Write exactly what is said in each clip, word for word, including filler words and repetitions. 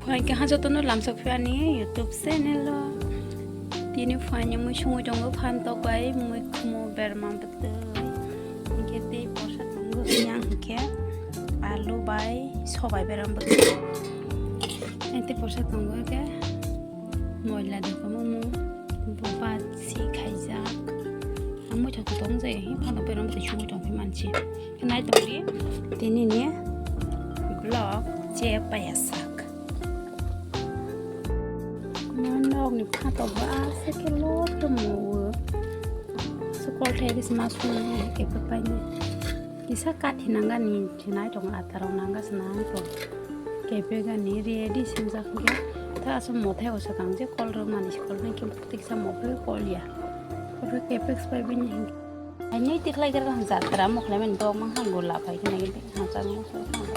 Phai kaha jotono lamsok phi ani YouTube channel o. Tini phai ni mui sungui tongo phan tok bai mui khumu berma bwtwi. Hinkhe tei porsa tongo yang hinkhe alu bai sobai berma bwtwi. Tei porsa tongo hinkhe moila dokomo mu boba si khaijak. Ang mui thok tong jai hi phan tok berma bwtwi sungui tong phi mansi. Nai tongdi tini ni vlog je paya sak. Nok ni phatok ba se ke lo to mo. Sukol thai kis mas mo ke pa pai ni. Kisa kathi nanga ni thinai tong atarong nanga sna to. Ke pe ga ni ready sim jak ge. Ta so mo thai o sa kang je kol ro mani kol nang ke tik sa mo pe kol ya. Ko ke pe spai bini. Ani tikhlai khe ang jatra mo khlai mani dok mang hang gola phai khe nai hang chang mo khlai hang.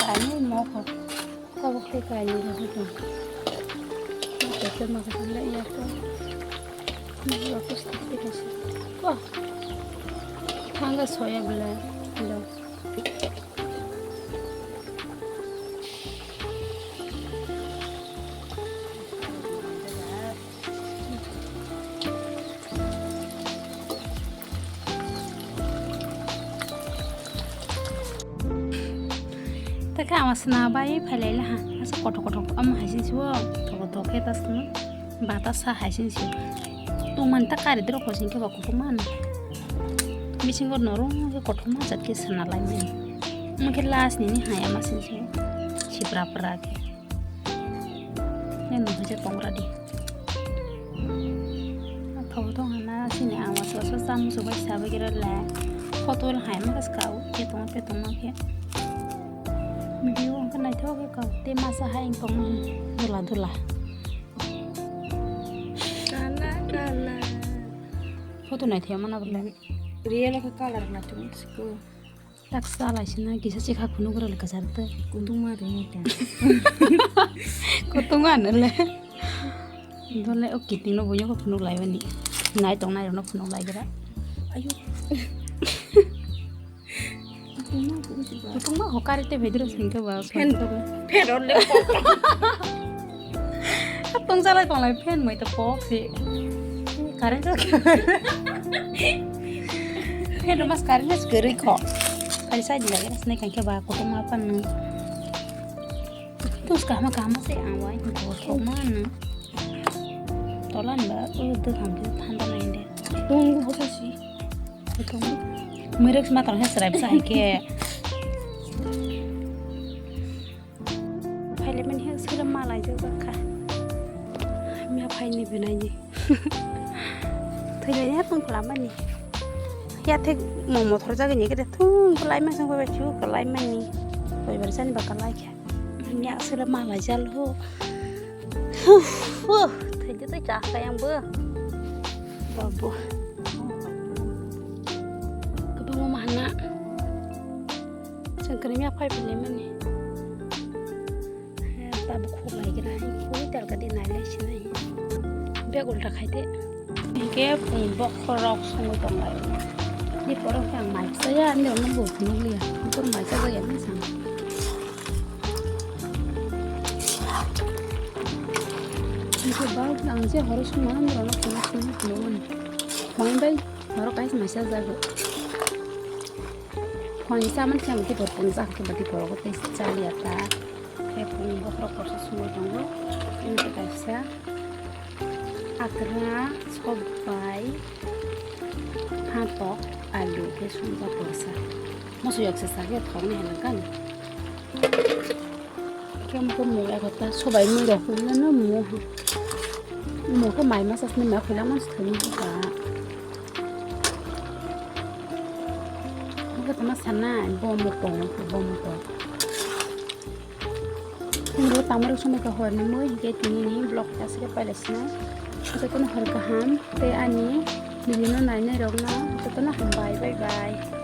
Ani mo kho. Ka bo khlai ka ani ro hito. Ko te ma khlai ya ko. Ni ro ko stik te kasi. Ko. Thanga soya bela. Lo. Taka ama sna bai phailai laha. Asa kothok kothok ama haisin siwo. Thok thok khe ta sna. Bata sa haisin siwo. Tongmani ta kari doro khosing khe ba kutung mano. Bisingo norong khe kothok ma jat khe sna lai mani. Omo khe last nini hai ama sin siwo. Sipra pra khe. Nang nung hajar tongra di. Thok thok hana sini ang wasu wasu chamu subai sabai kira le. Photo hai ma kas kau ke tong pe tong ma ke. Video ang kan nai thok ke kau te masa hai ang tong dula dula. Kala kala. Photo nai thok mana bole. Real ke color na tu siko. Tak salai sina kisa chikha phunuk rwla kwchar twi. Kutungma rwngwi ta. Kutungma nw le. Dole o kiting no buino ko phunuk lai bani. Nai tong nai rok no phunuk lai gra. Ayo. Kutungma ko si ba. Kutungma ho kari te bedro singke ba. Phen. Phen role. Tong jalai tong lai phen moi to pok si. Current sa. Phen mas current sa gari kho. Kari sa di lagi ras nai kangke ba kutung ma pan. Tus kahma kahma se ang wai ko kho man. Tolan ba u de kangke thanda nai de. Tung bu sa si. Tung. Merek ma tang sa rai sa ke. Phaile mani heng sila malai jak jak kha. Mia phaini binaini. Thailaini ha tong klamani. Ya thek mo mothor jagani kede thung klai ma sang bai chu klai mani. Bai bar sani ba klai kha. Mia sila malai jal ho. Huh, huh. Thaide tai cha kha yang bo. Babu. Kabang ma hana. Sengkrini ya phai pili mani. Tabuk khulai gira, khulai tal kadi nai lai sinai. Bag ulta khai de. Hingke pung bokhorok songwi tong lai. Ni porok khe ang mai saya, ani rok no bo phunuk liya. Ni porok mai sa ya ni sang. Hingke ba ang je horo songma ani rok no phunuk songwi phunuk mani. Phone bai horo kaisa mai sa jago. Phone ni saman khe ang khe bo tongjak khe bati borok tei chaliya ta. Khe phone bokhorok kosa songwi tongo. Ini khe kaisa akra, sobai, phatok, alu khe songjak kosa. Moso yok se sa khe thok ni hwnka ni. Khe mokhe mung ekhotta sobai mui rok hwnwi no mung. Mokhe mai masa sini mai khwlangma se thwini ba. Mokhe tama sanai bo mokong bo mokong. Mung tangmani somoi khe horni mui hinkhe tini ni vlog ta sire pailai sinai. Jotono hor kaham tei ani video no nainai rok no jotono hambai bye bye.